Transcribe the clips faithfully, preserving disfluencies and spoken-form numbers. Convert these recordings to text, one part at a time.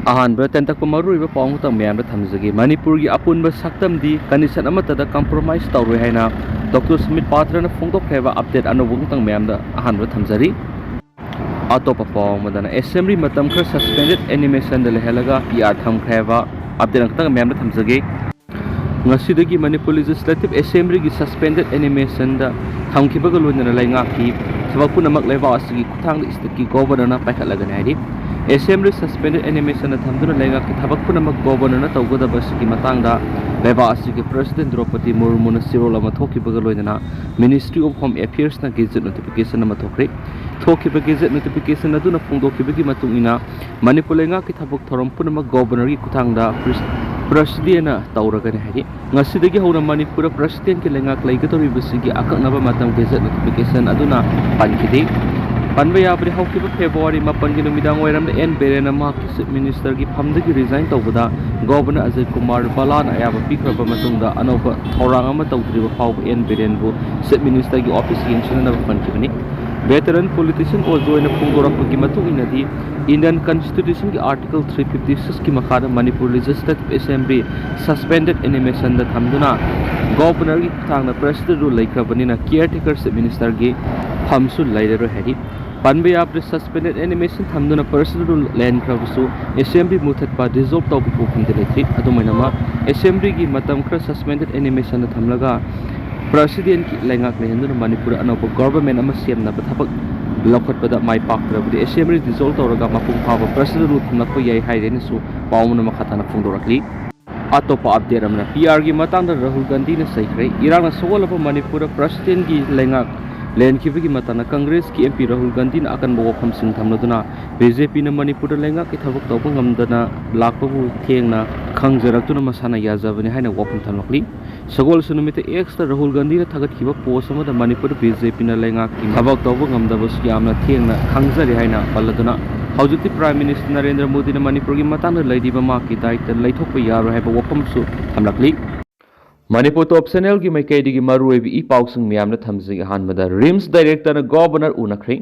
ꯑꯍꯥꯟꯕ ꯇꯦꯟꯇꯛꯄ ꯃꯔꯨꯑꯣꯏꯕ ꯄꯥꯎ ꯑꯃꯇꯪ ꯃꯌꯥꯝꯗ ꯊꯝꯖꯒꯦ꯫ ꯃꯅꯤꯄꯨꯔꯒꯤ ꯑꯄꯨꯟꯕ ꯁꯛꯇꯝꯗꯤ condition ꯑꯃꯠꯇꯗ compromise ꯇꯧꯔꯣꯏ ꯍꯥꯏꯅ ꯗꯣꯛꯇꯔ ꯁꯨꯃꯤꯠ ꯄꯥꯇ꯭ꯔꯅ ꯐꯣꯡꯗꯣꯛꯈ꯭ꯔꯦ ꯍꯥꯏꯕ update ꯑꯅꯧꯕ ꯑꯃꯇꯪ ꯃꯌꯥꯝꯗ ꯑꯍꯥꯟꯕꯗ ꯊꯝꯖꯔꯤ꯫ ꯑꯇꯣꯞꯄ ꯄꯥꯎ ꯑꯃꯗꯅ assembly ꯃꯇꯝ ꯈꯔ suspended animationꯗ ꯂꯩꯍꯜꯂꯒ P R ꯊꯝꯈ꯭ꯔꯦ ꯍꯥꯏꯕ update ꯑꯃꯈꯛꯇꯪ ꯃꯌꯥꯝꯗ ꯊꯝꯖꯒꯦ꯫ ꯉꯁꯤꯗꯒꯤ ꯃꯅꯤꯄꯨꯔ Legislative Assemblyꯒꯤ suspended animationꯗ ꯊꯝꯈꯤꯕꯒ ꯂꯣꯏꯅꯅ ꯂꯩꯉꯥꯛꯀꯤ ꯊꯕꯛ ꯄꯨꯝꯅꯃꯛ ꯂꯩꯕꯥꯛ ꯑꯁꯤꯒꯤ ꯈꯨꯠꯊꯥꯡꯗ stateꯀꯤ governorꯅ ꯄꯥꯏꯈꯠꯂꯒꯅꯤ ꯍꯥꯏꯔꯤ꯫ Assembly suspended animationꯗ ꯊꯝꯗꯨꯅ ꯂꯩꯉꯥꯛꯀꯤ ꯊꯕꯛ ꯄꯨꯝꯅꯃꯛ governorꯅ ꯇꯧꯒꯗꯕ ꯑꯁꯤꯒꯤ ꯃꯇꯥꯡꯗ ꯂꯩꯕꯥꯛ ꯑꯁꯤꯒꯤ president ꯗ꯭ꯔꯧꯄꯗꯤ ꯃꯨꯔꯃꯨꯅ ꯆꯦꯔꯣꯜ ꯑꯃ ꯊꯣꯛꯈꯤꯕꯒ ꯂꯣꯏꯅꯅ Ministry of Home Affairsꯅ gazette notification ꯑꯃ ꯊꯣꯛꯈ꯭ꯔꯦ꯫ ꯊꯣꯛꯈꯤꯕ gazette notification ꯑꯗꯨꯅ ꯐꯣꯡꯗꯣꯛꯈꯤꯕꯒꯤ ꯃꯇꯨꯡ ꯏꯟꯅ ꯃꯅꯤꯄꯨꯔ ꯂꯩꯉꯥꯛꯀꯤ ꯊꯕꯛ ꯊꯧꯔꯝ ꯄꯨꯝꯅꯃꯛ governorꯒꯤ ꯈꯨꯠꯊꯥꯡꯗ ꯄ꯭ꯔꯁ-, presidentꯅ ꯇꯧꯔꯒꯅꯤ ꯍꯥꯏꯔꯤ꯫ ꯉꯁꯤꯗꯒꯤ ꯍꯧꯅ ꯃꯅꯤꯄꯨꯔꯗ presidentꯀꯤ ꯂꯩꯉꯥꯛ ꯂꯩꯒꯗꯧꯔꯤꯕꯁꯤꯒꯤ ꯑꯀꯛꯅꯕ ꯃꯇꯝ gazette notification ꯑꯗꯨꯅ ꯄꯟꯈꯤꯗꯦ꯫ ꯄꯟꯕ ꯌꯥꯕꯗꯤ ꯍꯧꯈꯤꯕ February ꯃꯥꯄꯟꯒꯤ ꯅꯨꯃꯤꯗꯥꯡ ꯋꯥꯏꯔꯝꯗ N ꯕꯤꯔꯦꯟꯅ ꯃꯍꯥꯛꯀꯤ chief ministerꯒꯤ ꯐꯝꯗꯒꯤ resign ꯇꯧꯕꯗ governor ꯑꯖꯌ ꯀꯨꯃꯥꯔ ꯕꯂꯥꯅ ꯑꯌꯥꯕ ꯄꯤꯈ꯭ꯔꯕ ꯃꯇꯨꯡꯗ ꯑꯅꯧꯕ ꯊꯧꯔꯥꯡ ꯑꯃ ꯇꯧꯗ꯭ꯔꯤꯕ ꯐꯥꯎꯕ N ꯕꯤꯔꯦꯟꯕꯨ chief ministerꯒꯤ office ꯌꯦꯡꯁꯤꯟꯅꯅꯕ ꯄꯟꯈꯤꯕꯅꯤ꯫ Veteran politician ꯑꯣꯖꯣꯏꯅ ꯐꯣꯡꯗꯣꯔꯛꯄꯒꯤ ꯃꯇꯨꯡ ꯏꯟꯅꯗꯤ Indian constitutionꯒꯤ article three fifty sixꯀꯤ ꯃꯈꯥꯗ ꯃꯅꯤꯄꯨꯔ Legislative Assembly suspended animationꯗ ꯊꯝꯗꯨꯅ governorꯒꯤ ꯈꯨꯠꯊꯥꯡꯗ president rule ꯂꯩꯈ꯭ꯔꯕꯅꯤꯅ caretaker chief ministerꯒꯤ ꯐꯝꯁꯨ ꯂꯩꯔꯔꯣꯏ ꯍꯥꯏꯔꯤ꯫ ꯄꯟꯕ ꯌꯥꯕꯗ suspended animation ꯊꯝꯗꯨꯅ president rule ꯂꯩꯍꯟꯈ꯭ꯔꯕꯁꯨ assembly ꯃꯨꯊꯠꯄ dissolve ꯇꯧꯕ ꯄꯣꯛꯐꯝꯗꯤ ꯂꯩꯇ꯭ꯔꯤ꯫ ꯑꯗꯨꯝ ꯑꯣꯏꯅꯃꯛ assemblyꯒꯤ ꯃꯇꯝ ꯈꯔ suspended animationꯗ ꯊꯝꯂꯒ presidentꯀꯤ ꯂꯩꯉꯥꯛ ꯂꯩꯍꯟꯗꯨꯅ ꯃꯅꯤꯄꯨꯔꯗ ꯑꯅꯧꯕ government ꯑꯃ ꯁꯦꯝꯅꯕ ꯊꯕꯛ ꯂꯧꯈꯠꯄꯗ ꯃꯥꯏ ꯄꯥꯛꯇ꯭ꯔꯕꯗꯤ assembly dissolve ꯇꯧꯔꯒ ꯃꯄꯨꯡ ꯐꯥꯕ president rule ꯊꯝꯂꯛꯄ ꯌꯥꯏ ꯍꯥꯏꯔꯦꯅꯁꯨ ꯄꯥꯎ ꯑꯃꯅ ꯃꯈꯥ ꯇꯥꯅ ꯐꯣꯡꯗꯣꯔꯛꯂꯤ꯫ ꯑꯇꯣꯞꯄ update ꯑꯃꯅ P Rꯒꯤ ꯃꯇꯥꯡꯗ ꯔꯥꯍꯨꯜ ꯒꯥꯟꯙꯤꯅ ꯆꯩꯈ꯭ꯔꯦ꯫ ꯏꯔꯥꯡꯅ ꯁꯣꯛꯍꯜꯂꯕ ꯃꯅꯤꯄꯨꯔꯗ presidentꯀꯤ ꯂꯩꯉꯥꯛ ꯂꯩꯍꯟꯈꯤꯕꯒꯤ ꯃꯇꯥꯡꯗ Congressꯀꯤ M P ꯔꯥꯍꯨꯜ ꯒꯥꯟꯙꯤꯅ ꯑꯀꯟꯕ ꯋꯥꯐꯝꯁꯤꯡ ꯊꯝꯂꯗꯨꯅ BJPꯅ ꯃꯅꯤꯄꯨꯔꯗ ꯂꯩꯉꯥꯛꯀꯤ ꯊꯕꯛ ꯇꯧꯕ ꯉꯝꯗꯅ ꯂꯥꯛꯄꯕꯨ ꯊꯦꯡꯅ ꯈꯪꯖꯔꯛꯇꯨꯅ ꯃꯁꯥꯅ ꯌꯥꯖꯕꯅꯤ ꯍꯥꯏꯅ ꯋꯥꯐꯝ ꯊꯝꯂꯛꯂꯤ꯫ ꯁꯒꯣꯜꯁꯦꯟ ꯅꯨꯃꯤꯠꯇ Xꯇ ꯔꯥꯍꯨꯜ ꯒꯥꯟꯙꯤꯅ ꯊꯥꯒꯠꯈꯤꯕ post ꯑꯃꯗ ꯃꯅꯤꯄꯨꯔꯗ BJPꯅ ꯂꯩꯉꯥꯛꯀꯤ ꯊꯕꯛ ꯇꯧꯕ ꯉꯝꯗꯕꯁꯨ ꯌꯥꯝꯅ ꯊꯦꯡꯅ ꯈꯪꯖꯔꯦ ꯍꯥꯏꯅ ꯄꯜꯂꯗꯨꯅ ꯍꯧꯖꯤꯛꯇꯤ Prime Minister ꯅꯔꯦꯟꯗ꯭ꯔ ꯃꯣꯗꯤꯅ ꯃꯅꯤꯄꯨꯔꯒꯤ ꯃꯇꯥꯡꯗ ꯂꯩꯔꯤꯕ ꯃꯍꯥꯛꯀꯤ ꯗꯥꯏꯇ ꯂꯩꯊꯣꯛꯄ ꯌꯥꯔꯣꯏ ꯍꯥꯏꯕ ꯋꯥꯐꯝꯁꯨ ꯊꯝꯂꯛꯂꯤ꯫ ꯃꯅꯤꯄꯨꯔ Top Channelꯒꯤ ꯃꯥꯏꯀꯩꯗꯒꯤ ꯃꯔꯨꯑꯣꯏꯕ ꯏ ꯄꯥꯎꯁꯤꯡ ꯃꯌꯥꯝꯅ ꯊꯝꯖꯒꯦ꯫ ꯑꯍꯥꯟꯕꯗ RIMS directorꯅ governor ꯎꯅꯈ꯭ꯔꯦ꯫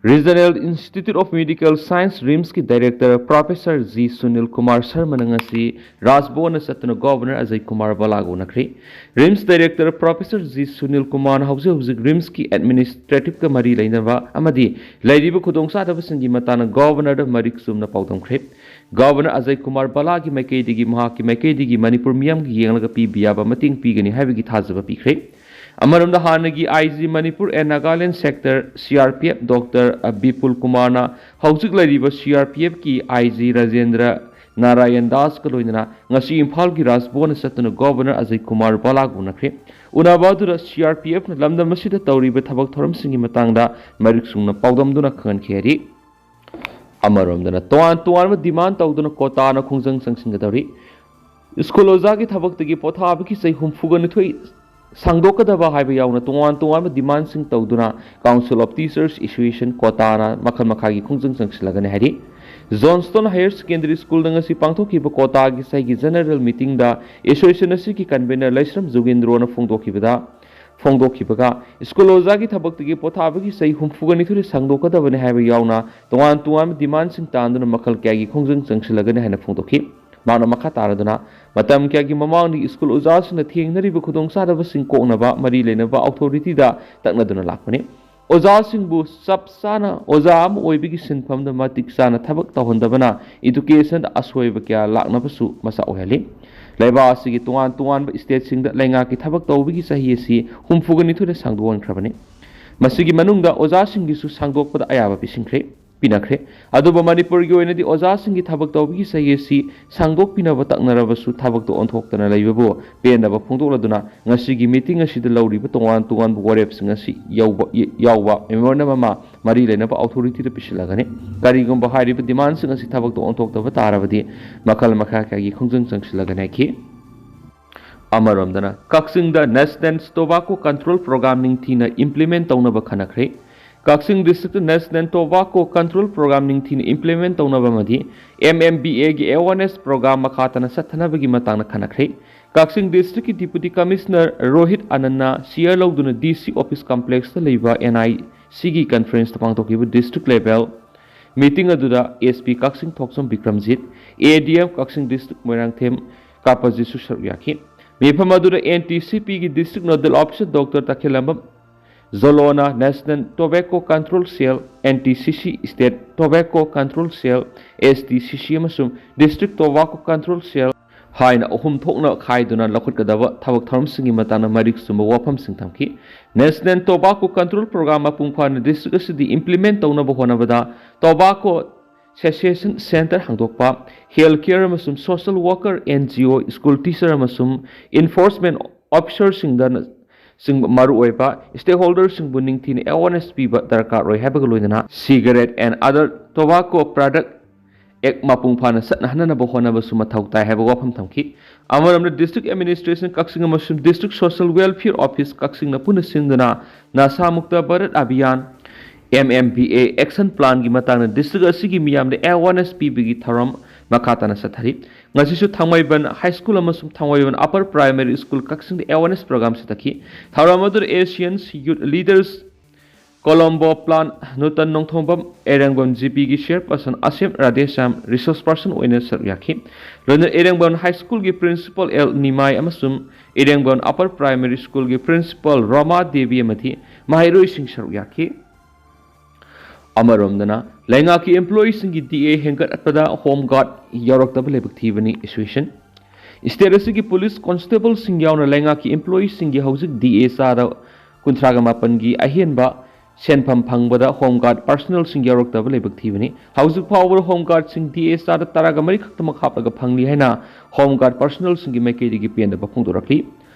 Regional Institute of Medical Science, ꯔꯤꯝꯁꯀꯤ Director Professor G Sunil Kumar ꯁꯔꯃꯅ ꯉꯁꯤ ꯔꯥꯖꯚꯋꯟꯗ ꯆꯠꯇꯨꯅ Governor Ajay Kumar ꯚꯜꯂꯥꯒ ꯎꯅꯈ꯭ꯔꯦ꯫ RIMS Director Professor G Sunil ꯀꯨꯃꯥꯔꯅ ꯍꯧꯖꯤꯛ ꯍꯧꯖꯤꯛ ꯔꯤꯝꯁꯀꯤ Administrative ꯀ ꯃꯔꯤ ꯂꯩꯅꯕ ꯑꯃꯗꯤ ꯂꯩꯔꯤꯕ ꯈꯨꯗꯣꯡꯆꯥꯗꯕꯁꯤꯡꯒꯤ ꯃꯇꯥꯡꯗ Governor ꯗ ꯃꯔꯤꯛ ꯆꯨꯝꯅ ꯄꯥꯎꯗꯝꯈ꯭ꯔꯦ꯫ Governor ꯑꯖꯌ ꯀꯨꯃꯥꯔ ꯚꯜꯂꯥꯒꯤ ꯃꯥꯏꯀꯩꯗꯒꯤ ꯃꯍꯥꯛꯀꯤ ꯃꯥꯏꯀꯩꯗꯒꯤ ꯃꯅꯤꯄꯨꯔ ꯃꯤꯌꯥꯝꯒꯤ ꯌꯦꯡꯂꯒ ꯄꯤꯕ ꯌꯥꯕ ꯃꯇꯦꯡ ꯄꯤꯒꯅꯤ ꯍꯥꯏꯕꯒꯤ ꯊꯥꯖꯕ ꯄꯤꯈ꯭ꯔꯦ꯫ ꯑꯃꯔꯣꯝꯗ ꯍꯥꯟꯅꯒꯤ I G Manipur and Nagaland Sector, C R P F, Doctor Bipul ꯀꯨꯃꯥꯔꯅ ꯍꯧꯖꯤꯛ ꯂꯩꯔꯤꯕ C R P F ꯀꯤ I G ꯔꯥꯖꯦꯟꯗ꯭ꯔ ꯅꯥꯔꯥꯌꯟ ꯗꯥꯁꯀ ꯂꯣꯏꯅꯅ ꯉꯁꯤ ꯏꯝꯐꯥꯜꯒꯤ ꯔꯥꯖꯚꯋꯟꯗ ꯆꯠꯇꯨꯅ Governor ꯑꯖꯌ ꯀꯨꯃꯥꯔ ꯚꯜꯂꯥꯒ ꯎꯅꯈ꯭ꯔꯦ꯫ ꯎꯅꯕ ꯑꯗꯨꯗ C R P F ꯅ ꯂꯝꯗꯝ ꯑꯁꯤꯗ ꯇꯧꯔꯤꯕ ꯊꯕꯛ ꯊꯧꯔꯝꯁꯤꯡꯒꯤ ꯃꯇꯥꯡꯗ ꯃꯔꯤꯛ ꯆꯨꯝꯅ ꯄꯥꯎꯗꯝꯗꯨꯅ ꯈꯪꯍꯟꯈꯤ ꯍꯥꯏꯔꯤ꯫ ꯑꯃꯔꯣꯝꯗꯅ ꯇꯣꯉꯥꯟ ꯇꯣꯉꯥꯟꯕ demand ꯇꯧꯗꯨꯅ ꯀꯣꯇꯥꯅ ꯈꯣꯡꯖꯪ ꯆꯪꯁꯤꯟꯒꯗꯧꯔꯤ꯫ ꯁ꯭ꯀꯨꯜ ꯑꯣꯖꯥꯒꯤ ꯊꯕꯛꯇꯒꯤ ꯄꯣꯊꯥꯕꯒꯤ ꯆꯍꯤ ꯍꯨꯝꯐꯨꯒ ꯅꯤꯊꯣꯏ ꯁꯥꯡꯗꯣꯛꯀꯗꯕ ꯍꯥꯏꯕ ꯌꯥꯎꯅ ꯇꯣꯉꯥꯟ ꯇꯣꯉꯥꯟꯕ demand ꯁꯤꯡ ꯇꯧꯗꯨꯅ Council of Teachers Association ꯀꯣꯇꯥꯅ ꯃꯈꯜ ꯃꯈꯥꯒꯤ ꯈꯣꯡꯖꯪ ꯆꯪꯁꯤꯜꯂꯒꯅꯤ ꯍꯥꯏꯔꯤ꯫ Johnstone Higher Secondary School ꯗ ꯉꯁꯤ ꯄꯥꯡꯊꯣꯛꯈꯤꯕ ꯀꯣꯇꯥꯒꯤ ꯆꯍꯤꯒꯤ General Meeting ꯗ Association ꯑꯁꯤꯒꯤ Convener ꯂꯩꯁ꯭ꯔꯝ ꯖꯨꯒꯦꯟꯗ꯭ꯔꯣꯅ ꯐꯣꯡꯗꯣꯛꯈꯤꯕꯗ ꯐꯣꯡꯗꯣꯛꯈꯤꯕꯒ ꯁ꯭ꯀꯨꯜ ꯑꯣꯖꯥꯒꯤ ꯊꯕꯛꯇꯒꯤ ꯄꯣꯊꯥꯕꯒꯤ ꯆꯍꯤ ꯍꯨꯝꯐꯨꯒ ꯅꯤꯊꯣꯏꯗ ꯁꯥꯡꯗꯣꯛꯀꯗꯕꯅꯤ ꯍꯥꯏꯕ ꯌꯥꯎꯅ ꯇꯣꯉꯥꯟ ꯇꯣꯉꯥꯟꯕ demand ꯁꯤꯡ ꯇꯥꯟꯗꯨꯅ ꯃꯈꯜ ꯀꯌꯥꯒꯤ ꯈꯣꯡꯖꯪ ꯆꯪꯁꯤꯜꯂꯒꯅꯤ ꯍꯥꯏꯅ ꯐꯣꯡꯗꯣꯛꯈꯤ꯫ ꯃꯍꯥꯛꯅ ꯃꯈꯥ ꯇꯥꯔꯗꯨꯅ ꯃꯇꯝ ꯀꯌꯥꯒꯤ ꯃꯃꯥꯡꯗꯒꯤ ꯁ꯭ꯀꯨꯜ ꯑꯣꯖꯥꯁꯤꯡꯅ ꯊꯦꯡꯅꯔꯤꯕ ꯈꯨꯗꯣꯡꯆꯥꯗꯕꯁꯤꯡ ꯀꯣꯛꯅꯕ ꯃꯔꯤ ꯂꯩꯅꯕ Authority ꯗ ꯇꯛꯅꯗꯨꯅ ꯂꯥꯛꯄꯅꯤ꯫ ꯑꯣꯖꯥꯁꯤꯡꯕꯨ ꯆꯞ ꯆꯥꯅ ꯑꯣꯖꯥ ꯑꯃ ꯑꯣꯏꯕꯒꯤ ꯁꯤꯟꯐꯝꯗ ꯃꯇꯤꯛ ꯆꯥꯅ ꯊꯕꯛ ꯇꯧꯍꯟꯗꯕꯅ Education ꯗ ꯑꯁꯣꯏꯕ ꯀꯌꯥ ꯂꯥꯛꯅꯕꯁꯨ ꯃꯆꯥꯛ ꯑꯣꯏꯍꯜꯂꯤ꯫ ꯂꯩꯕꯥꯛ ꯑꯁꯤꯒꯤ ꯇꯣꯉꯥꯟ ꯇꯣꯉꯥꯟꯕ state ꯁꯤꯡꯗ ꯂꯩꯉꯥꯛꯀꯤ ꯊꯕꯛ ꯇꯧꯕꯒꯤ ꯆꯍꯤ ꯑꯁꯤ ꯍꯨꯝꯐꯨꯒ ꯅꯤꯊꯣꯏꯗ ꯁꯥꯡꯗꯣꯛꯍꯟꯈ꯭ꯔꯕꯅꯤ꯫ ꯃꯁꯤꯒꯤ ꯃꯅꯨꯡꯗ ꯑꯣꯖꯥꯁꯤꯡꯒꯤꯁꯨ ꯁꯥꯡꯗꯣꯛꯄꯗ ꯑꯌꯥꯕ ꯄꯤꯁꯤꯟꯈ꯭ꯔꯦ, ꯄꯤꯅꯈ꯭ꯔꯦ꯫ ꯑꯗꯨꯕꯨ ꯃꯅꯤꯄꯨꯔꯒꯤ ꯑꯣꯏꯅꯗꯤ ꯑꯣꯖꯥꯁꯤꯡꯒꯤ ꯊꯕꯛ ꯇꯧꯕꯒꯤ ꯆꯍꯤ ꯑꯁꯤ ꯁꯥꯡꯗꯣꯛꯄꯤꯅꯕ ꯇꯛꯅꯔꯕꯁꯨ ꯊꯕꯛꯇ ꯑꯣꯟꯊꯣꯛꯇꯅ ꯂꯩꯕꯕꯨ ꯄꯦꯟꯗꯕ ꯐꯣꯡꯗꯣꯛꯂꯗꯨꯅ ꯉꯁꯤꯒꯤ meeting ꯑꯁꯤꯗ ꯂꯧꯔꯤꯕ ꯇꯣꯉꯥꯟ ꯇꯣꯉꯥꯟꯕ ꯋꯥꯔꯦꯞꯁꯤꯡ ꯑꯁꯤ ꯌꯥꯎꯕ, ꯌꯥꯎꯕ memorandum ꯑꯃ ꯃꯔꯤ ꯂꯩꯅꯕ Authority ꯗ ꯄꯤꯁꯤꯜꯂꯒꯅꯤ꯫ ꯀꯔꯤꯒꯨꯝꯕ ꯍꯥꯏꯔꯤꯕ demand ꯁꯤꯡ ꯑꯁꯤ ꯊꯕꯛꯇ ꯑꯣꯟꯊꯣꯛꯇꯕ ꯇꯥꯔꯕꯗꯤ ꯃꯈꯜ ꯃꯈꯥ ꯀꯌꯥꯒꯤ ꯈꯣꯡꯖꯪ ꯆꯪꯁꯤꯜꯂꯒꯅꯤ ꯍꯥꯏꯈꯤ꯫ ꯑꯃꯔꯣꯝꯗꯅ ꯀꯛꯆꯤꯡꯗ National Tobacco Control Program ꯅꯤꯡꯊꯤꯅ implement ꯇꯧꯅꯕ ꯈꯟꯅꯈ꯭ꯔꯦ꯫ ꯀꯛꯆꯤꯡ district ꯇ National Tobacco Control Program ꯅꯤꯡꯊꯤꯅ implement ꯇꯧꯅꯕ ꯑꯃꯗꯤ M M B A ꯒꯤ awareness program ꯃꯈꯥ ꯇꯥꯅ ꯆꯠꯊꯅꯕꯒꯤ ꯃꯇꯥꯡꯗ ꯈꯟꯅꯈ꯭ꯔꯦ꯫ ꯀꯛꯆꯤꯡ district ꯀꯤ Deputy Commissioner ꯔꯣꯍꯤꯠ ꯑꯅꯟꯅ chair ꯂꯧꯗꯨꯅ D C office complex ꯇ ꯂꯩꯕ N I ꯁꯤꯒꯤ conferenceꯇ ꯄꯥꯡꯊꯣꯛꯈꯤꯕ district level meeting ꯑꯗꯨꯗ SP ꯀꯛꯆꯤꯡ ꯊꯣꯛꯆꯣꯝ ꯕꯤꯀ꯭ꯔꯝꯖꯤꯠ, ADM ꯀꯛꯆꯤꯡ district ꯃꯣꯏꯔꯥꯡꯊꯦꯝ ꯀꯥꯄꯖꯤꯠꯁꯨ ꯁꯔꯨꯛ ꯌꯥꯈꯤ꯫ ꯃꯤꯐꯝ ꯑꯗꯨꯗ NTCPꯒꯤ district nodal officer Doctor ꯇꯈꯦꯜꯂꯝꯕꯝ ꯖꯣꯂꯣꯅ National Tobacco Control Cell, NTCC State Tobacco Control Cell, STCC ꯑꯃꯁꯨꯡ District Tobacco Control Cell ꯍꯥꯏꯅ ꯑꯍꯨꯝ ꯊꯣꯛꯅ ꯈꯥꯏꯗꯨꯅ ꯂꯧꯈꯠꯀꯗꯕ ꯊꯕꯛ ꯊꯧꯔꯝꯁꯤꯡꯒꯤ ꯃꯇꯥꯡꯗ ꯃꯔꯤꯛ ꯆꯨꯝꯕ ꯋꯥꯐꯝꯁꯤꯡ ꯊꯝꯈꯤ꯫ National Tobacco Control Program ꯃꯄꯨꯡ ꯐꯥꯅ district ꯑꯁꯤꯗ implement ꯇꯧꯅꯕ ꯍꯣꯠꯅꯕꯗ tobacco cessation centre ꯍꯥꯡꯗꯣꯛꯄ, health care ꯑꯃꯁꯨꯡ social worker, NGO, school teacher ꯑꯃꯁꯨꯡ enforcement officerꯁꯤꯡꯗ ꯆꯤꯡꯕ ꯃꯔꯨꯑꯣꯏꯕ stakeholderꯁꯤꯡꯕꯨ ꯅꯤꯡꯊꯤꯅ awareness ꯄꯤꯕ ꯗꯔꯀꯥꯔ ꯑꯣꯏ ꯍꯥꯏꯕꯒ ꯂꯣꯏꯅꯅ Cigarette and Other Tobacco Product Act ꯃꯄꯨꯡ ꯐꯥꯅ ꯆꯠꯅꯍꯟꯅꯕ ꯍꯣꯠꯅꯕꯁꯨ ꯃꯊꯧ ꯇꯥꯏ ꯍꯥꯏꯕ ꯋꯥꯐꯝ ꯊꯝꯈꯤ꯫ ꯑꯃꯔꯣꯝꯗ District Administration ꯀꯛꯆꯤꯡ ꯑꯃꯁꯨꯡ District Social Welfare Office ꯀꯛꯆꯤꯡꯅ ꯄꯨꯟꯅ ꯁꯤꯟꯗꯨꯅ ꯅꯁꯥ ꯃꯨꯛꯇ ꯚꯥꯔꯠ ꯑꯚꯤꯌꯥꯟ, MMVA Action Planꯒꯤ ꯃꯇꯥꯡꯗ district ꯑꯁꯤꯒꯤ ꯃꯤꯌꯥꯝꯗ awareness ꯄꯤꯕꯒꯤ ꯊꯧꯔꯝ ꯃꯈꯥ ꯇꯥꯅ ꯆꯠꯊꯔꯤ꯫ ꯉꯁꯤꯁꯨ ꯊꯥꯡꯃꯩꯕꯟ High School ꯑꯃꯁꯨꯡ ꯊꯥꯡꯃꯩꯕꯟ Upper Primary School ꯀꯛꯆꯤꯡꯗ awareness program ꯆꯠꯊꯈꯤ꯫ ꯊꯧꯔꯝ ꯑꯗꯨꯗ Asian Youth Leaders Colombo Plan, ꯅꯨꯇꯟ Nongthombam, ꯑꯦꯔꯦꯡꯕꯝ GPꯒꯤ chairperson ꯑꯁꯦꯝ Radheshyam, resource person ꯑꯣꯏꯅ ꯁꯔꯨꯛ ꯌꯥꯈꯤ꯫ ꯂꯣꯏꯅꯅ ꯏꯔꯦꯡꯕꯝ High Schoolꯒꯤ principal L ꯅꯤꯃꯥꯏ ꯑꯃꯁꯨꯡ ꯏꯔꯦꯡꯕꯝ Upper Primary Schoolꯒꯤ principal ꯔꯣꯃꯥ ꯗꯦꯕꯤ ꯑꯃꯗꯤ ꯃꯍꯩꯔꯣꯏꯁꯤꯡ ꯁꯔꯨꯛ ꯌꯥꯈꯤ꯫ ꯑꯃꯔꯣꯝꯗꯅ ꯂꯩꯉꯥꯛꯀꯤ employeeꯁꯤꯡꯒꯤ DA ꯍꯦꯟꯒꯠꯄꯗ Home Guard ꯌꯥꯎꯔꯛꯇꯕ ꯂꯥꯏꯕꯛ ꯊꯤꯕꯅꯤ꯫ Association state ꯑꯁꯤꯒꯤ police constableꯁꯤꯡ ꯌꯥꯎꯅ ꯂꯩꯉꯥꯛꯀꯤ employeeꯁꯤꯡꯒꯤ ꯍꯧꯖꯤꯛ DA ꯆꯥꯗ ꯀꯨꯟꯊ꯭ꯔꯥꯒ ꯃꯥꯄꯟꯒꯤ ꯑꯍꯦꯟꯕ ꯁꯦꯟꯐꯝ ꯐꯪꯕꯗ Home Guard personnelꯁꯤꯡ ꯌꯥꯎꯔꯛꯇꯕ ꯂꯥꯏꯕꯛ ꯊꯤꯕꯅꯤ꯫ ꯍꯧꯖꯤꯛ ꯐꯥꯎꯕꯗ Home Guardꯁꯤꯡ DA ꯆꯥꯗ ꯇꯔꯥꯒ ꯃꯔꯤ ꯈꯛꯇꯃꯛ ꯍꯥꯞꯂꯒ ꯐꯪꯂꯤ ꯍꯥꯏꯅ Home Guard personnelꯁꯤꯡꯒꯤ ꯃꯥꯏꯀꯩꯗꯒꯤ ꯄꯦꯟꯗꯕ ꯐꯣꯡꯗꯣꯔꯛꯂꯤ꯫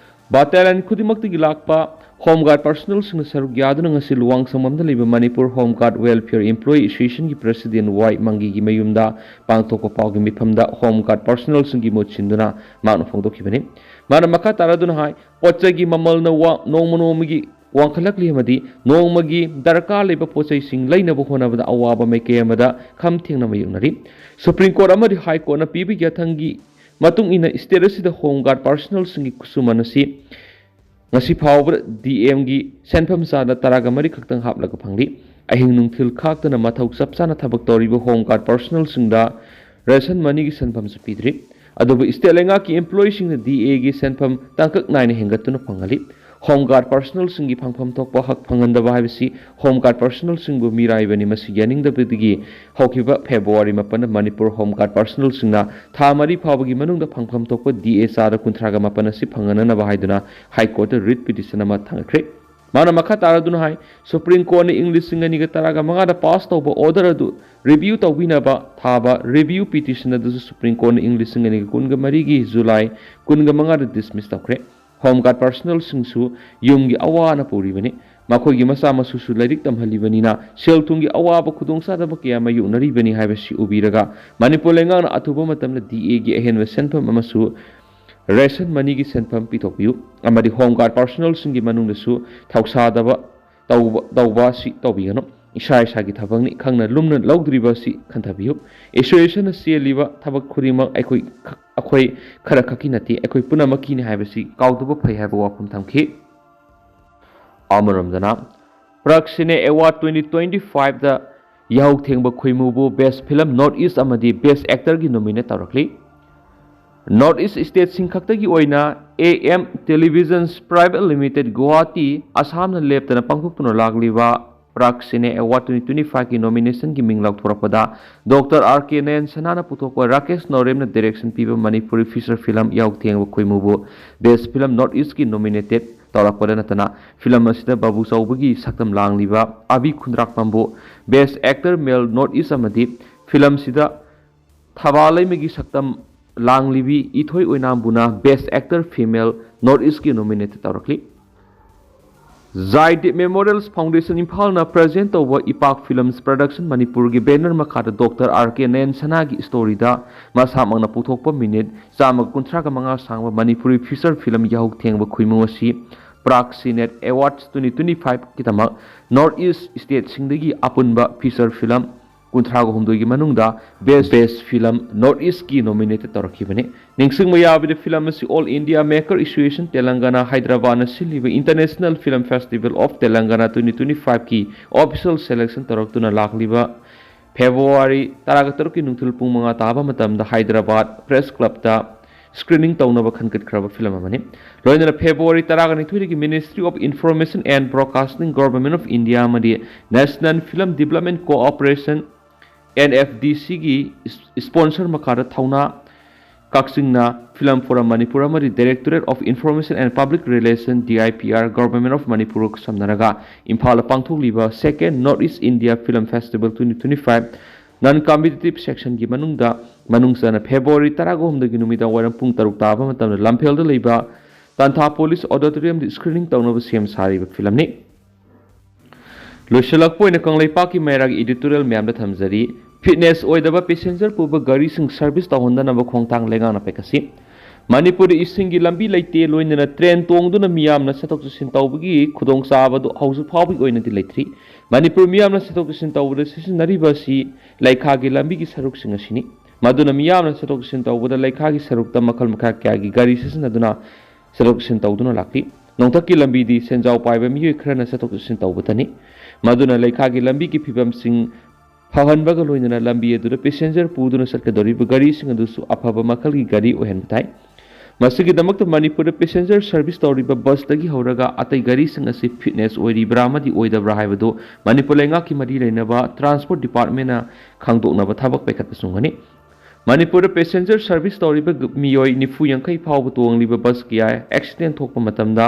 Battalion ꯈꯨꯗꯤꯡꯃꯛꯇꯒꯤ ꯂꯥꯛꯄ Home Guard personnelꯁꯤꯡꯅ ꯁꯔꯨꯛ ꯌꯥꯗꯨꯅ ꯉꯁꯤ ꯂꯨꯋꯥꯡꯁꯪꯕꯝꯗ ꯂꯩꯕ Manipur Home Guard Welfare Employee Associationꯒꯤ president ꯋꯥꯏ ꯃꯪꯒꯤꯒꯤ ꯃꯌꯨꯝꯗ ꯄꯥꯡꯊꯣꯛꯄ ꯄꯥꯎꯒꯤ ꯃꯤꯐꯝꯗ Home Guard personnelꯁꯤꯡꯒꯤ ꯃꯍꯨꯠ ꯁꯤꯟꯗꯨꯅ ꯃꯍꯥꯛꯅ ꯐꯣꯡꯗꯣꯛꯈꯤꯕꯅꯤ꯫ ꯃꯥꯅ ꯃꯈꯥ ꯇꯥꯔꯗꯨꯅ ꯍꯥꯏ, ꯄꯣꯠ ꯆꯩꯒꯤ ꯃꯃꯜꯅ ꯋꯥ-, ꯅꯣꯡꯃ ꯅꯣꯡꯃꯒꯤ ꯋꯥꯡꯈꯠꯂꯛꯂꯤ ꯑꯃꯗꯤ ꯅꯣꯡꯃꯒꯤ ꯗꯔꯀꯥꯔ ꯂꯩꯕ ꯄꯣꯠ ꯆꯩꯁꯤꯡ ꯂꯩꯅꯕ ꯍꯣꯠꯅꯕꯗ ꯑꯋꯥꯕ ꯃꯥꯏꯀꯩ ꯑꯃꯗ ꯈꯝ ꯊꯦꯡꯅ ꯃꯥꯌꯣꯛꯅꯔꯤ꯫ Supreme Court ꯑꯃꯗꯤ High Courtꯅ ꯄꯤꯕ ꯌꯥꯊꯪꯒꯤ ꯃꯇꯨꯡ ꯏꯟꯅ state ꯑꯁꯤꯗ Home Guard personnelꯁꯤꯡꯒꯤ ꯈꯨꯠꯁꯨꯃꯟ ꯑꯁꯤ ꯉꯁꯤ ꯐꯥꯎꯕꯗ ꯗꯤ ꯑꯦꯝꯒꯤ ꯁꯦꯟꯐꯝ ꯆꯥꯗ ꯇꯔꯥꯒ ꯃꯔꯤ ꯈꯛꯇꯪ ꯍꯥꯞꯂꯒ ꯐꯪꯂꯤ꯫ ꯑꯍꯤꯡ ꯅꯨꯡꯊꯤꯜ ꯈꯥꯛꯇꯅ ꯃꯊꯧ ꯆꯞ ꯆꯥꯅ ꯊꯕꯛ ꯇꯧꯔꯤꯕ ꯍꯣꯝ ꯒꯥꯔꯗ ꯄꯔꯁꯣꯅꯦꯜꯁꯤꯡꯗ ꯔꯦꯁꯟ ꯃꯅꯤꯒꯤ ꯁꯦꯟꯐꯝꯁꯨ ꯄꯤꯗ꯭ꯔꯤ꯫ ꯑꯗꯨꯕꯨ ꯏꯁꯇꯦꯠ ꯂꯩꯉꯥꯛꯀꯤ ꯏꯝꯄ꯭ꯂꯣꯌꯤꯁꯤꯡꯅ ꯗꯤ ꯑꯦꯒꯤ ꯁꯦꯟꯐꯝ ꯇꯥꯡꯀꯛ ꯅꯥꯏꯅ ꯍꯦꯟꯒꯠꯇꯨꯅ ꯐꯪꯍꯜꯂꯤ꯫ ꯍꯣꯝ ꯒꯥꯔꯗ ꯄꯔꯁꯣꯅꯦꯜꯁꯤꯡꯒꯤ ꯐꯪꯐꯝ ꯊꯣꯛꯄ ꯍꯛ ꯐꯪꯍꯟꯗꯕ ꯍꯥꯏꯕꯁꯤ ꯍꯣꯝ ꯒꯥꯔꯗ ꯄꯔꯁꯣꯅꯦꯜꯁꯤꯡꯕꯨ ꯃꯤꯔꯥꯏꯕꯅꯤ꯫ ꯃꯁꯤ ꯌꯥꯅꯤꯡꯗꯕꯗꯒꯤ ꯍꯧꯈꯤꯕ ꯐꯦꯕ꯭ꯔꯨꯋꯥꯔꯤ ꯃꯥꯄꯟꯗ ꯃꯅꯤꯄꯨꯔ ꯍꯣꯝ ꯒꯥꯔꯗ ꯄꯔꯁꯣꯅꯦꯜꯁꯤꯡꯅ ꯊꯥ ꯃꯔꯤ ꯐꯥꯎꯕꯒꯤ ꯃꯅꯨꯡꯗ ꯐꯪꯐꯝ ꯊꯣꯛꯄ ꯗꯤ ꯑꯦ ꯆꯥꯗ ꯀꯨꯟꯊ꯭ꯔꯥꯒ ꯃꯥꯄꯟ ꯑꯁꯤ ꯐꯪꯍꯟꯅꯅꯕ ꯍꯥꯏꯗꯨꯅ ꯍꯥꯏ ꯀꯣꯔꯠꯇ ꯔꯤꯠ ꯄꯤꯇꯤꯁꯟ ꯑꯃ ꯊꯥꯡꯒꯠꯈ꯭ꯔꯦ꯫ ꯃꯥꯅ ꯃꯈꯥ ꯇꯥꯔꯗꯨꯅ ꯍꯥꯏ, ꯁꯨꯄ꯭ꯔꯤꯝ ꯀꯣꯔꯠꯅ ꯏꯪ ꯂꯤꯁꯤꯡ ꯑꯅꯤꯒ ꯇꯔꯥꯒ ꯃꯉꯥꯗ ꯄꯥꯁ ꯇꯧꯕ ꯑꯣꯔꯗꯔ ꯑꯗꯨ ꯔꯤꯚ꯭ꯌꯨ ꯇꯧꯕꯤꯅꯕ ꯊꯥꯕ ꯔꯤꯚ꯭ꯌꯨ ꯄꯤꯇꯤꯁꯟ ꯑꯗꯨꯁꯨ ꯁꯨꯄ꯭ꯔꯤꯝ ꯀꯣꯔꯠꯅ ꯏꯪ ꯂꯤꯁꯤꯡ ꯑꯅꯤꯒ ꯀꯨꯟꯒ ꯃꯔꯤꯒꯤ ꯖꯨꯂꯥꯏ ꯀꯨꯟꯒ ꯃꯉꯥꯗ ꯗꯤꯁꯃꯤꯁ ꯇꯧꯈ꯭ꯔꯦ꯫ ꯍꯣꯝ ꯒꯥꯔꯗ ꯄꯔꯁꯣꯅꯦꯜꯁꯤꯡꯁꯨ ꯌꯨꯝꯒꯤ ꯑꯋꯥ ꯑꯅꯥ ꯄꯨꯔꯤꯕꯅꯤ꯫ ꯃꯈꯣꯏꯒꯤ ꯃꯆꯥ ꯃꯁꯨꯁꯨ ꯂꯥꯏꯔꯤꯛ ꯇꯝꯍꯜꯂꯤꯕꯅꯤꯅ ꯁꯦꯜ ꯊꯨꯝꯒꯤ ꯑꯋꯥꯕ ꯈꯨꯗꯣꯡꯆꯥꯗꯕ ꯀꯌꯥ ꯃꯥꯌꯣꯛꯅꯔꯤꯕꯅꯤ ꯍꯥꯏꯕꯁꯤ ꯎꯕꯤꯔꯒ ꯃꯅꯤꯄꯨꯔ ꯂꯩꯉꯥꯛꯅ ꯑꯊꯨꯕ ꯃꯇꯝꯗ ꯗꯤ ꯑꯦꯒꯤ ꯑꯍꯦꯟꯕ ꯁꯦꯟꯐꯝ ꯑꯃꯁꯨ ꯔꯦꯁꯟ ꯃꯅꯤꯒꯤ ꯁꯦꯟꯐꯝ ꯄꯤꯊꯣꯛꯄꯤꯌꯨ ꯑꯃꯗꯤ ꯍꯣꯝ ꯒꯥꯔꯗ ꯄꯔꯁꯣꯅꯦꯜꯁꯤꯡꯒꯤ ꯃꯅꯨꯡꯗꯁꯨ ꯊꯧꯁꯥꯗꯕ ꯇꯧꯕ ꯇꯧꯕ ꯑꯁꯤ ꯇꯧꯕꯤꯒꯅꯨ꯫ ꯏꯁꯥ ꯏꯁꯥꯒꯤ ꯊꯕꯛꯅꯤ ꯈꯪꯅ ꯂꯨꯝꯅ ꯂꯧꯗ꯭ꯔꯤꯕ ꯑꯁꯤ ꯈꯟꯊꯕꯤꯌꯨ꯫ ꯑꯦꯁꯣꯁꯤꯌꯦꯁꯟꯅ ꯆꯦꯜꯂꯤꯕ ꯊꯕꯛ ꯈꯨꯗꯤꯡꯃꯛ ꯑꯩꯈꯣꯏ ꯑꯩꯈꯣꯏ ꯈꯔ ꯈꯛꯀꯤ ꯅꯠꯇꯦ, ꯑꯩꯈꯣꯏ ꯄꯨꯝꯅꯃꯛꯀꯤꯅꯤ ꯍꯥꯏꯕꯁꯤ ꯀꯥꯎꯗꯕ ꯐꯩ ꯍꯥꯏꯕ ꯋꯥꯐꯝ ꯊꯝꯈꯤ꯫ ꯑꯃꯔꯣꯝꯗꯅ, ꯄ꯭ꯔꯥꯒ ꯁꯤꯅꯦ ꯑꯦꯋꯥꯔꯗ ꯇ꯭ꯋꯦꯟꯇꯤ ꯇ꯭ꯋꯦꯟꯇꯤ ꯐꯥꯏꯚꯇ ꯌꯥꯍꯧ ꯊꯦꯡꯕ ꯈꯣꯏꯃꯨꯕꯨ ꯕꯦꯁ ꯐꯤꯂꯝ ꯅꯣꯔꯠ ꯏꯁ ꯑꯃꯗꯤ ꯕꯦꯁ ꯑꯦꯛꯇꯔꯒꯤ ꯅꯣꯃꯤꯅꯦꯠ ꯇꯧꯔꯛꯂꯤ꯫ ꯅꯣꯔꯠ ꯏꯁ ꯁ꯭ꯇꯦꯠꯁꯤꯡ ꯈꯛꯇꯒꯤ ꯑꯣꯏꯅ A M televisions private limited Guwahati, ꯑꯁꯥꯝꯅ ꯂꯦꯞꯇꯅ ꯄꯥꯡꯊꯣꯛꯇꯨꯅ ꯂꯥꯛꯂꯤꯕ ꯄ꯭ꯔꯥꯒ ꯁꯤꯅꯦ ꯑꯦꯋꯥꯔꯗ ꯇ꯭ꯋꯦꯟꯇꯤ ꯇ꯭ꯋꯦꯟꯇꯤ ꯐꯥꯏꯚꯀꯤ ꯅꯣꯃꯤꯅꯦꯁꯟꯒꯤ ꯃꯤꯡ ꯂꯥꯎꯊꯣꯔꯛꯄꯗ ꯗꯣꯛꯇꯔ ꯑꯥꯔ ꯀꯦ ꯅꯌꯟ ꯁꯅꯥꯅ ꯄꯨꯊꯣꯛꯄ ꯔꯥꯀꯦꯁ ꯅꯣꯔꯦꯝꯅ ꯗꯤꯔꯦꯛꯁꯟ ꯄꯤꯕ ꯃꯅꯤꯄꯨꯔꯤ ꯐꯤꯆꯔ ꯐꯤꯂꯝ ꯌꯥꯍꯧ ꯊꯦꯡꯕ ꯈꯣꯏꯃꯨꯕꯨ ꯕꯦꯁ ꯐꯤꯂꯝ ꯅꯣꯔꯠ ꯏꯁꯀꯤ ꯅꯣꯃꯤꯅꯦꯇꯦꯠ ꯇꯧꯔꯛꯄꯗ ꯅꯠꯇꯅ ꯐꯤꯂꯝ ꯑꯁꯤꯗ ꯕꯥꯕꯨ ꯆꯧꯕꯒꯤ ꯁꯛꯇꯝ ꯂꯥꯡꯂꯤꯕ ꯑꯕꯤ ꯈꯨꯟꯗ꯭ꯔꯥꯛꯄꯝꯕꯨ ꯕꯦꯁ ꯑꯦꯛꯇꯔ ꯃꯦꯜ ꯅꯣꯔꯠ ꯏꯁ ꯑꯃꯗꯤ ꯐꯤꯂꯝꯁꯤꯗ ꯊꯕꯥ ꯂꯩꯃꯒꯤ ꯁꯛꯇꯝ ꯂꯥꯡꯂꯤꯕꯤ ꯏꯊꯣꯏ ꯑꯣꯏꯅꯥꯝꯕꯨꯅ ꯕꯦꯁ ꯑꯦꯛꯇꯔ ꯐꯤꯃꯦꯜ ꯅꯣꯔꯠ ꯏꯁꯀꯤ ꯅꯣꯃꯤꯅꯦꯇꯦꯠ ꯇꯧꯔꯛꯂꯤ꯫ ꯖꯥꯏꯗꯦꯕ ꯃꯦꯃꯣꯔꯤꯌꯦꯜꯁ ꯐꯥꯎꯟꯗꯦꯁꯟ ꯏꯝꯐꯥꯜꯅ ꯄ꯭ꯔꯖꯦꯟ ꯇꯧꯕ ꯏꯄꯥꯛ ꯐꯤꯂꯝꯁ ꯄ꯭ꯔꯗꯛꯁꯟ ꯃꯅꯤꯄꯨꯔꯒꯤ ꯕꯦꯅꯔ ꯃꯈꯥꯗ ꯗꯣꯛꯇꯔ ꯑꯥꯔ ꯀꯦ ꯅꯌꯟ ꯁꯅꯥꯒꯤ ꯁ꯭ꯇꯣꯔꯤꯗ ꯃꯁꯥꯃꯛꯅ ꯄꯨꯊꯣꯛꯄ ꯃꯤꯅꯤꯠ ꯆꯥꯝꯃꯒ ꯀꯨꯟꯊ꯭ꯔꯥꯒ ꯃꯉꯥ ꯁꯥꯡꯕ ꯃꯅꯤꯄꯨꯔꯤ ꯐꯤꯆꯔ ꯐꯤꯂꯝ ꯌꯥꯍꯧ ꯊꯦꯡꯕ ꯈꯣꯏꯃꯨ ꯑꯁꯤ Prague ꯁꯤꯅꯦꯠ ꯑꯦꯋꯥꯔꯗꯁ twenty twenty ꯐꯥꯏꯚꯀꯤꯗꯃꯛ north east ꯁ꯭ꯇꯦꯠꯁꯤꯡꯗꯒꯤ ꯑꯄꯨꯟꯕ ꯐꯤꯆꯔ ꯐꯤꯂꯝ ꯀꯨꯟꯊ꯭ꯔꯥꯒ ꯍꯨꯝꯗꯣꯏꯒꯤ ꯃꯅꯨꯡꯗ Best Best Film North East ꯀꯤ nominated ꯇꯧꯔꯛꯈꯤꯕꯅꯤ꯫ ꯅꯤꯡꯁꯤꯡꯕ ꯌꯥꯕꯗꯤ, film ꯑꯁꯤ All India Maker Association Telangana Hyderabad ꯅ ꯁꯤꯜꯂꯤꯕ International Film Festival of Telangana twenty twenty-five ꯀꯤ official selection ꯇꯧꯔꯛꯇꯨꯅ ꯂꯥꯛꯂꯤꯕ February ꯇꯔꯥꯒ ꯇꯔꯨꯛꯀꯤ ꯅꯨꯡꯊꯤꯜ ꯄꯨꯡ ꯃꯉꯥ ꯇꯥꯕ ꯃꯇꯝꯗ Hyderabad Press Club ꯇ screening ꯇꯧꯅꯕ ꯈꯟꯒꯠꯈ꯭ꯔꯕ film ꯑꯃꯅꯤ꯫ ꯂꯣꯏꯅꯅ February ꯇꯔꯥꯒ ꯅꯤꯊꯣꯏꯗꯒꯤ Ministry of Information and Broadcasting, Government of India ꯑꯃꯗꯤ National Film Development Corporation, N F D C ꯒꯤ sponsor ꯃꯈꯥꯗ ꯊꯧꯅꯥ ꯀꯛꯆꯤꯡꯅ Film Forum Manipur ꯑꯃꯗꯤ Directorate of Information and Public Relation, D I P R, Government of Manipur ꯈꯨꯠꯁꯝꯅꯔꯒ ꯏꯝꯐꯥꯜꯗ ꯄꯥꯡꯊꯣꯛꯂꯤꯕ Second North East India Film Festival twenty twenty-five non competitive section ꯒꯤ ꯃꯅꯨꯡꯗ ꯃꯅꯨꯡ ꯆꯟꯅ February ꯇꯔꯥꯒ ꯍꯨꯝꯗꯣꯏꯒꯤ ꯅꯨꯃꯤꯗꯥꯡ ꯋꯥꯏꯔꯝ ꯄꯨꯡ ꯇꯔꯨꯛ ꯇꯥꯕ ꯃꯇꯝꯗ ꯂꯝꯐꯦꯜꯗ ꯂꯩꯕ ꯇꯥꯟꯊꯥ Police Auditorium ꯗ screening ꯇꯧꯅꯕ ꯁꯦꯝ ꯁꯥꯔꯤꯕ film ꯅꯤ꯫ ꯂꯣꯏꯁꯤꯜꯂꯛꯄ ꯑꯣꯏꯅ ꯀꯪꯂꯩꯄꯥꯛꯀꯤ ꯃꯩꯔꯥꯒꯤ editorial ꯃꯌꯥꯝꯗ ꯊꯝꯖꯔꯤ꯫ Fitness ꯑꯣꯏꯗꯕ passenger ꯄꯨꯕ ꯒꯥꯔꯤꯁꯤꯡ service ꯇꯧꯍꯟꯗꯅꯕ ꯈꯣꯡꯊꯥꯡ ꯂꯩꯉꯥꯛꯅ ꯄꯥꯏꯈꯠꯁꯤ꯫ ꯃꯅꯤꯄꯨꯔꯗ ꯏꯁꯤꯡꯒꯤ ꯂꯝꯕꯤ ꯂꯩꯇꯦ, ꯂꯣꯏꯅꯅ train ꯇꯣꯡꯗꯨꯅ ꯃꯤꯌꯥꯝꯅ ꯆꯠꯊꯣꯛ ꯆꯠꯁꯤꯟ ꯇꯧꯕꯒꯤ ꯈꯨꯗꯣꯡꯆꯥꯕꯗꯨ ꯍꯧꯖꯤꯛ ꯐꯥꯎꯕꯒꯤ ꯑꯣꯏꯅꯗꯤ ꯂꯩꯇ꯭ꯔꯤ꯫ ꯃꯅꯤꯄꯨꯔ ꯃꯤꯌꯥꯝꯅ ꯆꯠꯊꯣꯛ ꯆꯠꯁꯤꯟ ꯇꯧꯕꯗ ꯁꯤꯖꯤꯟꯅꯔꯤꯕ ꯑꯁꯤ ꯂꯩꯈꯥꯒꯤ ꯂꯝꯕꯤꯒꯤ ꯁꯔꯨꯛꯁꯤꯡ ꯑꯁꯤꯅꯤ꯫ ꯃꯗꯨꯅ ꯃꯤꯌꯥꯝꯅ ꯆꯠꯊꯣꯛ ꯆꯠꯁꯤꯟ ꯇꯧꯕꯗ ꯂꯩꯈꯥꯒꯤ ꯁꯔꯨꯛꯇ ꯃꯈꯜ ꯃꯈꯥ ꯀꯌꯥꯒꯤ ꯒꯥꯔꯤ ꯁꯤꯖꯤꯟꯅꯗꯨꯅ ꯆꯠꯊꯣꯛ ꯆꯠꯁꯤꯟ ꯇꯧꯗꯨꯅ ꯂꯥꯛꯂꯤ꯫ ꯅꯣꯡꯊꯛꯀꯤ ꯂꯝꯕꯤꯗꯤ ꯁꯦꯟꯖꯥꯎ ꯄꯥꯏꯕ ꯃꯤꯑꯣꯏ ꯈꯔꯅ ꯆꯠꯊꯣꯛ ꯆꯠꯁꯤꯟ ꯇꯧꯕꯇꯅꯤ꯫ ꯃꯗꯨꯅ ꯂꯩꯈꯥꯒꯤ ꯂꯝꯕꯤꯒꯤ ꯐꯤꯕꯝꯁꯤꯡ ꯐꯍꯟꯕꯒ ꯂꯣꯏꯅꯅ ꯂꯝꯕꯤ ꯑꯗꯨꯗ passenger ꯄꯨꯗꯨꯅ ꯆꯠꯀꯗꯧꯔꯤꯕ ꯒꯥꯔꯤꯁꯤꯡ ꯑꯗꯨꯁꯨ ꯑꯐꯕ ꯃꯈꯜꯒꯤ ꯒꯥꯔꯤ ꯑꯣꯏꯍꯟꯕ ꯇꯥꯏ꯫ ꯃꯁꯤꯒꯤꯗꯃꯛꯇ ꯃꯅꯤꯄꯨꯔꯗ passenger service ꯇꯧꯔꯤꯕ bus ꯇꯒꯤ ꯍꯧꯔꯒ ꯑꯇꯩ ꯒꯥꯔꯤꯁꯤꯡ ꯑꯁꯤ fitness ꯑꯣꯏꯔꯤꯕ꯭ꯔꯥ ꯑꯃꯗꯤ ꯑꯣꯏꯗꯕ꯭ꯔꯥ ꯍꯥꯏꯕꯗꯨ ꯃꯅꯤꯄꯨꯔ ꯂꯩꯉꯥꯛꯀꯤ ꯃꯔꯤ ꯂꯩꯅꯕ Transport Department ꯅ ꯈꯪꯗꯣꯛꯅꯕ ꯊꯕꯛ ꯄꯥꯏꯈꯠꯄ ꯆꯨꯝꯒꯅꯤ꯫ ꯃꯅꯤꯄꯨꯔꯗ passenger service ꯇꯧꯔꯤꯕ ꯃꯤꯑꯣꯏ ꯅꯤꯐꯨ ꯌꯥꯡꯈꯩ ꯐꯥꯎꯕ ꯇꯣꯡꯂꯤꯕ bus ꯀꯌꯥ accident ꯊꯣꯛꯄ ꯃꯇꯝꯗ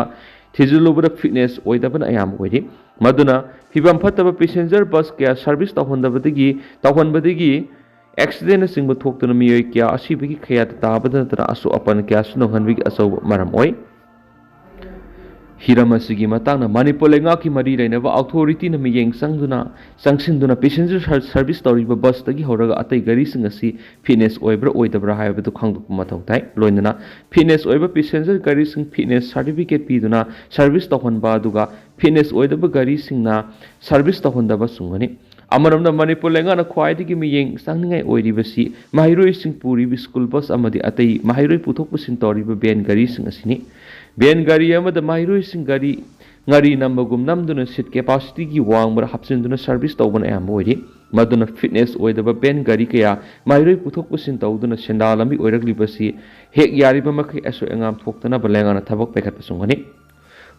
ꯊꯤꯖꯤꯜꯂꯨꯕꯗ fitness ꯑꯣꯏꯗꯕꯅ ꯑꯌꯥꯝꯕ ꯑꯣꯏꯔꯤ꯫ ꯃꯗꯨꯅ ꯐꯤꯕꯝ ꯐꯠꯇꯕ passenger bus ꯀꯌꯥ service ꯇꯧꯍꯟꯗꯕꯗꯒꯤ, ꯇꯧꯍꯟꯕꯗꯒꯤ accident ꯅꯆꯤꯡꯕ ꯊꯣꯛꯇꯨꯅ ꯃꯤꯑꯣꯏ ꯀꯌꯥ ꯑꯁꯤꯕꯒꯤ ꯈꯌꯥꯠꯇ ꯇꯥꯕꯗ ꯅꯠꯇꯅ ꯑꯁꯣꯛ ꯑꯄꯟ ꯀꯌꯥꯁꯨ ꯅꯪꯍꯟꯕꯒꯤ ꯑꯆꯧꯕ ꯃꯔꯝ ꯑꯣꯏ꯫ ꯍꯤꯔꯝ ꯑꯁꯤꯒꯤ ꯃꯇꯥꯡꯗ ꯃꯅꯤꯄꯨꯔ ꯂꯩꯉꯥꯛꯀꯤ ꯃꯔꯤ ꯂꯩꯅꯕ authority ꯅ ꯃꯤꯠꯌꯦꯡ ꯆꯪꯗꯨꯅ, ꯆꯪꯁꯤꯟꯗꯨꯅ passenger ser-, service ꯇꯧꯔꯤꯕ bus ꯇꯒꯤ ꯍꯧꯔꯒ ꯑꯇꯩ ꯒꯥꯔꯤꯁꯤꯡ ꯑꯁꯤ fitness ꯑꯣꯏꯕ꯭ꯔꯥ ꯑꯣꯏꯗꯕ꯭ꯔꯥ ꯍꯥꯏꯕꯗꯨ ꯈꯪꯗꯣꯛꯄ ꯃꯊꯧ ꯇꯥꯏ꯫ ꯂꯣꯏꯅꯅ fitness ꯑꯣꯏꯕ passenger ꯒꯥꯔꯤꯁꯤꯡ fitness certificate ꯄꯤꯗꯨꯅ service ꯇꯧꯍꯟꯕ, ꯑꯗꯨꯒ fitness ꯑꯣꯏꯗꯕ ꯒꯥꯔꯤꯁꯤꯡꯅ service ꯇꯧꯍꯟꯗꯕ ꯆꯨꯝꯒꯅꯤ꯫ ꯑꯃꯔꯣꯝꯗ ꯃꯅꯤꯄꯨꯔ ꯂꯩꯉꯥꯛꯅ ꯈ꯭ꯋꯥꯏꯗꯒꯤ ꯃꯤꯠꯌꯦꯡ ꯆꯪꯅꯤꯡꯉꯥꯏ ꯑꯣꯏꯔꯤꯕꯁꯤ ꯃꯍꯩꯔꯣꯏꯁꯤꯡ ꯄꯨꯔꯤꯕ ꯁ꯭ꯀꯨꯜ ꯕꯁ ꯑꯃꯗꯤ ꯑꯇꯩ ꯃꯍꯩꯔꯣꯏ ꯄꯨꯊꯣꯛ ꯄꯨꯁꯤꯟ ꯇꯧꯔꯤꯕ ꯚꯦꯟ ꯒꯥꯔꯤꯁꯤꯡ ꯑꯁꯤꯅꯤ꯫ ꯚꯦꯟ ꯒꯥꯔꯤ ꯑꯃꯗ ꯃꯍꯩꯔꯣꯏꯁꯤꯡ ꯒꯥꯔꯤ ꯉꯥꯔꯤ ꯅꯝꯕꯒꯨꯝ ꯅꯝꯗꯨꯅ ꯁꯤꯠ ꯀꯦꯄꯥꯁꯤꯇꯤꯒꯤ ꯋꯥꯡꯃꯗ ꯍꯥꯞꯆꯤꯟꯗꯨꯅ ꯁꯔꯚꯤꯁ ꯇꯧꯕꯅ ꯑꯌꯥꯝꯕ ꯑꯣꯏꯔꯤ꯫ ꯃꯗꯨꯅ ꯐꯤꯠꯅꯦꯁ ꯑꯣꯏꯗꯕ ꯚꯦꯟ ꯒꯥꯔꯤ ꯀꯌꯥ ꯃꯍꯩꯔꯣꯏ ꯄꯨꯊꯣꯛ ꯄꯨꯁꯤꯟ ꯇꯧꯗꯨꯅ ꯁꯦꯟꯗꯥꯟ ꯂꯝꯕꯤ ꯑꯣꯏꯔꯛꯂꯤꯕꯁꯤ ꯍꯦꯛ ꯌꯥꯔꯤꯕ ꯃꯈꯩ ꯑꯁꯣꯏ ꯑꯉꯥꯝ ꯊꯣꯛꯇꯅꯕ ꯂꯩꯉꯥꯛꯅ ꯊꯕꯛ ꯄꯥꯏꯈꯠꯄ ꯆꯨꯝꯒꯅꯤ꯫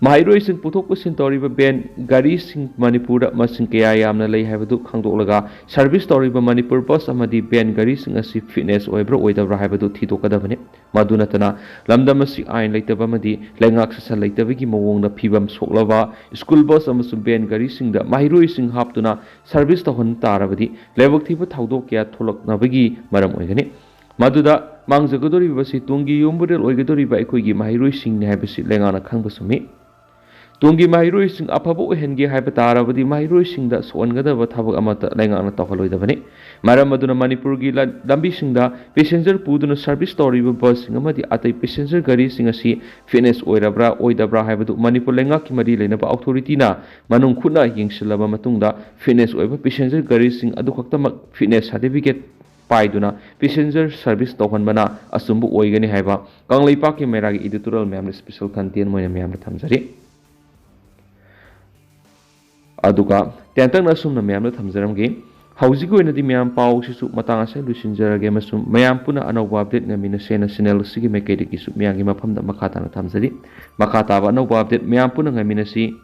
ꯃꯍꯩꯔꯣꯏꯁꯤꯡ ꯄꯨꯊꯣꯛ ꯄꯨꯁꯤꯟ ꯇꯧꯔꯤꯕ ꯚꯦꯟ ꯒꯥꯔꯤꯁꯤꯡ ꯃꯅꯤꯄꯨꯔꯗ ꯃꯁꯤꯡ ꯀꯌꯥ ꯌꯥꯝꯅ ꯂꯩ ꯍꯥꯏꯕꯗꯨ ꯈꯪꯗꯣꯛꯂꯒ ꯁꯔꯚꯤꯁ ꯇꯧꯔꯤꯕ ꯃꯅꯤꯄꯨꯔ ꯕꯁ ꯑꯃꯗꯤ ꯚꯦꯟ ꯒꯥꯔꯤꯁꯤꯡ ꯑꯁꯤ ꯐꯤꯠꯅꯦꯁ ꯑꯣꯏꯕ꯭ꯔꯥ ꯑꯣꯏꯗꯕ꯭ꯔꯥ ꯍꯥꯏꯕꯗꯨ ꯊꯤꯗꯣꯛꯀꯗꯕꯅꯤ꯫ ꯃꯗꯨ ꯅꯠꯇꯅ ꯂꯝꯗꯝ ꯑꯁꯤ ꯑꯥꯏꯟ ꯂꯩꯇꯕ ꯑꯃꯗꯤ ꯂꯩꯉꯥꯛ ꯁꯥꯁꯟ ꯂꯩꯇꯕꯒꯤ ꯃꯑꯣꯡꯗ ꯐꯤꯕꯝ ꯁꯣꯛꯂꯕ ꯁ꯭ꯀꯨꯜ ꯕꯁ ꯑꯃꯁꯨꯡ ꯚꯦꯟ ꯒꯥꯔꯤꯁꯤꯡꯗ ꯃꯍꯩꯔꯣꯏꯁꯤꯡ ꯍꯥꯞꯇꯨꯅ ꯁꯔꯚꯤꯁ ꯇꯧꯍꯟ ꯇꯥꯔꯕꯗꯤ ꯂꯥꯏꯕꯛ ꯊꯤꯕ ꯊꯧꯗꯣꯛ ꯀꯌꯥ ꯊꯣꯛꯂꯛꯅꯕꯒꯤ ꯃꯔꯝ ꯑꯣꯏꯒꯅꯤ꯫ ꯃꯗꯨꯗ ꯃꯥꯡꯖꯒꯗꯧꯔꯤꯕꯁꯤ ꯇꯨꯡꯒꯤ ꯌꯨꯝꯕꯨꯔꯦꯜ ꯑꯣꯏꯒꯗꯧꯔꯤꯕ ꯑꯩꯈꯣꯏꯒꯤ ꯃꯍꯩꯔꯣꯏꯁꯤꯡꯅꯤ ꯍꯥꯏꯕꯁꯤ ꯂꯩꯉꯥꯛꯅ ꯈꯪꯕ ꯆꯨꯝꯃꯤ꯫ ꯇꯨꯡꯒꯤ ꯃꯍꯩꯔꯣꯏꯁꯤꯡ ꯑꯐꯕ ꯑꯣꯏꯍꯟꯒꯦ ꯍꯥꯏꯕ ꯇꯥꯔꯕꯗꯤ ꯃꯍꯩꯔꯣꯏꯁꯤꯡꯗ ꯁꯣꯛꯍꯟꯒꯗꯕ ꯊꯕꯛ ꯑꯃꯠꯇ ꯂꯩꯉꯥꯛꯅ ꯇꯧꯍꯜꯂꯣꯏꯗꯕꯅꯤ꯫ ꯃꯔꯝ ꯑꯗꯨꯅ ꯃꯅꯤꯄꯨꯔꯒꯤ ꯂ-, ꯂꯝꯕꯤꯁꯤꯡꯗ ꯄꯦꯁꯦꯟꯖꯔ ꯄꯨꯗꯨꯅ ꯁꯔꯚꯤꯁ ꯇꯧꯔꯤꯕ ꯕꯁꯁꯤꯡ ꯑꯃꯗꯤ ꯑꯇꯩ ꯄꯦꯁꯦꯟꯖꯔ ꯒꯥꯔꯤꯁꯤꯡ ꯑꯁꯤ ꯐꯤꯠꯅꯦꯁ ꯑꯣꯏꯔꯕ꯭ꯔꯥ ꯑꯣꯏꯗꯕ꯭ꯔꯥ ꯍꯥꯏꯕꯗꯨ ꯃꯅꯤꯄꯨꯔ ꯂꯩꯉꯥꯛꯀꯤ ꯃꯔꯤ ꯂꯩꯅꯕ ꯑꯣꯊꯣꯔꯤꯇꯤꯅ ꯃꯅꯨꯡ ꯍꯨꯠꯅ ꯌꯦꯡꯁꯤꯜꯂꯕ ꯃꯇꯨꯡꯗ ꯐꯤꯠꯅꯦꯁ ꯑꯣꯏꯕ ꯄꯦꯁꯦꯟꯖꯔ ꯒꯥꯔꯤꯁꯤꯡ ꯑꯗꯨ ꯈꯛꯇꯃꯛ ꯐꯤꯠꯅꯦꯁ ꯁꯥꯔꯇꯤꯐꯤꯀꯦꯠ ꯄꯥꯏꯗꯨꯅ ꯄꯦꯁꯦꯟꯖꯔ ꯁꯔꯚꯤꯁ ꯇꯧꯍꯟꯕꯅ ꯑꯆꯨꯝꯕ ꯑꯣꯏꯒꯅꯤ ꯍꯥꯏꯕ ꯀꯪꯂꯩꯄꯥꯛꯀꯤ ꯃꯩꯔꯥꯒꯤ ꯏꯗꯤꯇꯣꯔꯤꯌꯦꯜ ꯃꯌꯥꯝꯅ ꯁ꯭ꯄꯦꯁꯦꯜ ꯀꯟꯇꯦꯟ ꯑꯣꯏꯅ ꯃꯌꯥꯝꯗ ꯊꯝꯖꯔꯤ꯫ ꯑꯗꯨꯒ ꯇꯦꯟꯇꯛꯅ ꯑꯁꯨꯝꯅ ꯃꯌꯥꯝꯗ ꯊꯝꯖꯔꯝꯒꯦ꯫ ꯍꯧꯖꯤꯛꯀꯤ ꯑꯣꯏꯅꯗꯤ ꯃꯌꯥꯝ ꯄꯥꯎ ꯑꯁꯤꯁꯨ ꯃꯇꯥꯡ ꯑꯁꯤꯗ ꯂꯣꯏꯁꯤꯟꯖꯔꯒꯦ ꯑꯃꯁꯨꯡ ꯃꯌꯥꯝ ꯄꯨꯟꯅ ꯑꯅꯧꯕ ꯑꯞꯗꯦꯠ ꯉꯥꯏꯃꯤꯟꯅꯁꯦꯅ ꯆꯦꯅꯦꯜ ꯑꯁꯤꯒꯤ ꯃꯥꯏꯀꯩꯗꯒꯤꯁꯨ ꯃꯌꯥꯝꯒꯤ ꯃꯐꯝꯗ ꯃꯈꯥ ꯇꯥꯅ ꯊꯝꯖꯔꯤ꯫ ꯃꯈꯥ ꯇꯥꯕ ꯑꯅꯧꯕ ꯑꯞꯗꯦꯠ ꯃꯌꯥꯝ ꯄꯨꯟꯅ ꯉꯥꯏꯃꯤꯟꯅꯁꯤ꯫